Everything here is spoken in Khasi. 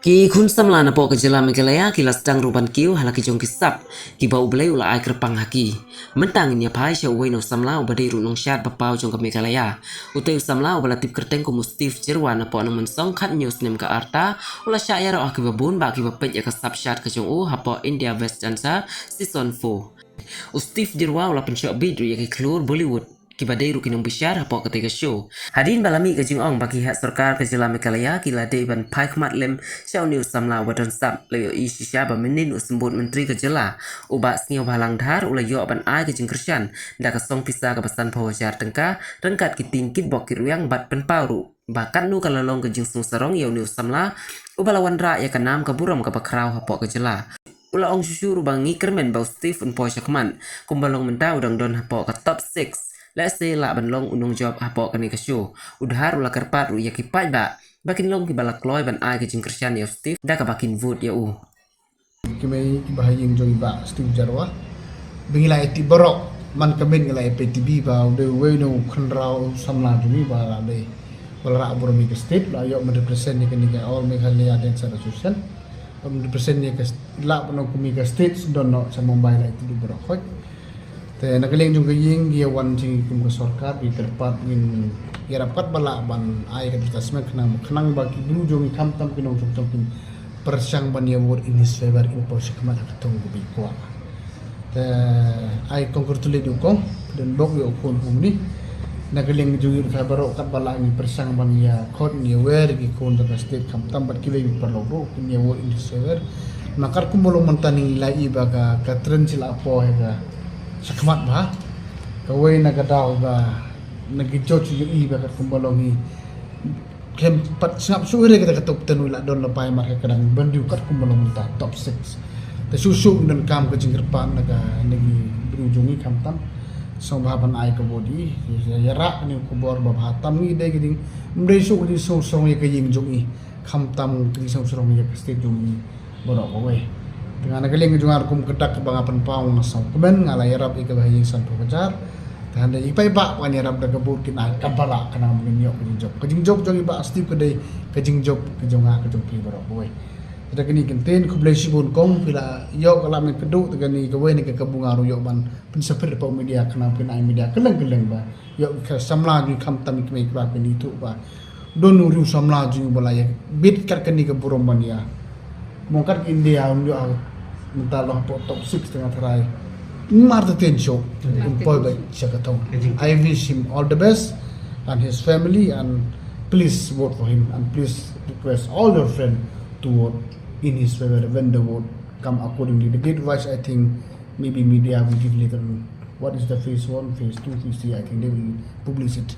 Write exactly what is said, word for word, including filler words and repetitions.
Ki khun samla napoh ka jylla Meghalaya ki la sdang ruh ban kiew ha la ki jong ki sap kiba U Blei u la ai kyrpang ha ki. Mynta ngin ïa phai sha uwei na u samla uba dei ruh nongshad ba paw jong ka Meghalaya. Utei u samla uba la tip kyrteng kum u Steve Jyrwa napoh Nongmynsong khathynñiew snem ka rta, u la shah ïaroh ha kiba bun bad kiba peit ïa ka sap shad ka jong u hapoh India West Dancer Season four. U Steve Jyrwa u la pynshoh beat ruh ïa ki khlur Bollywood kiba dei ruh ki nongbishar hapoh katei ka show. Hadien ba la mih ka jingong ba ki heh sorkar ka jylla Meghalaya ki la dei ban phai khmat lem sha une u samla uba don sap, la ïohi shisha ba mynnin u symbud myntri ka jylla, u Bah Sniawbhalang Dhar, u la ïoh ban ai ka jingkyrshan da ka song pisa kaba sanphew hajar tyngka ryngkat ki tieng kitbok kitrwiang bad pynpaw ruh ba katno ka la long ka jingsngew sarong ïa une u samla uba la wanrah ïa ka nam ka burom kaba khraw hapoh ka jylla. U la ong shuh shuh ruh ba ngi kyrmen ba u Steve un poi shakhmat, kumba long mynta u dang don hapoh ka top six. Lehse lah ban long u nongjop hapoh kane ka show. U Dhar u la kyrpad ruh ïa ki paidbah ba kin long kiba la kloi ban ai ka jingkyrshan ïa u Steve da kaba kin vote ïa u. Ki mei kiba ha ïing jong i Bah Steve Jyrwa, ba ngi la ïa tip baroh, man ka miet ngi la ïa peit T V ba u dei uwei na u khynraw samla jong ngi ba la dei ba la rah burom ïa ka state, la ïoh ban represent ïa kane ka All Meghalaya Dancer Association. Ban represent ïa ka st-, lah ban ong kum ïa ka state, don noh sha Mumbai, la ïa tip baroh khoit. Te na ka liang jong ka ïing ngi ïa wan jong ngi kum ka sorkar, ngi kyrpad, ngin ïarap katba lah ban ai ka advertisement khnang, khnang ba ki briew jong ngi khamtam ki nongshong shnong kin pyrshang ban ïa vote in his favor, in poi shakhmat ha ka thong kaba i kwah. Te I congratulate you kong, don bok ïa u khun kumne. Na ka liang jong ngi ruh baroh katba lah ngi pyrshang ban ïa khot, ngi ïa wer ki khun jong ka state khamtam bad kiwei ki paralok ruh kin ïa vote in his favor. Na katkum ba long mynta ngi la i ba ka, ka trend shi la poi ha ka shakhmat bha. Kawei na ka daw ba na ki judge ïohi ba katkum ba long hi khlem pat sngap shuh re kata ka top ten, u la don la pai mar ka kdang ban dei katkum ba long mynta top six. Te shuh shuh ngi donkam ka jingkyrpad na ka, na ki briew jong ngi khamtam. Sngewbha ban ai ka vote ïa i, ïa, ïarap kane ka khubor ba bha tam, ngi dei ka jing, ym dei shuh ka jingsngewsarong ïa ka ïing jong i, khamtam ka jingsngewsarong ïa ka state jong i baroh kawei. Te nga na ka liang jong nga ruh kum ka dak kaba nga pynpaw nga sngewkmen, nga la ïarap ïa kaba ha ïing sanphew hajar. Te hynrei i paidbah ba ngan ïarap da ka vote kin ai katba lah khnang ba ngin ïoh ka jingjop. Ka jingjop jong i Bah Steve ka dei ka jingjop ka jong nga ka jong phi baroh kawei. Te da kane ka ktien, khublei shibun kong, phi la ïoh ka lad ne ka duh, te kane kawei na ka kabu nga ruh ïoh ban pynsaprit hapoh media khnang phin ai media kylleng kylleng ba ïoh ka samla jong ngi khamtam ki mei ki ba kin ithuh ba don u riew samla jong ngi ba la ïa bit kat kane ka burom ban ïa. Mo kat India un ïoh mynta long hapoh top six, te nga tharai mar te ten shuh un poi beit sha ka thong. I wish him all the best and his family, and please vote for him, and please request all your friend to vote in his favor when the vote come accordingly. The date wise, I think maybe media will give later on. What is the phase one, phase two, phase three? I think they will publish it.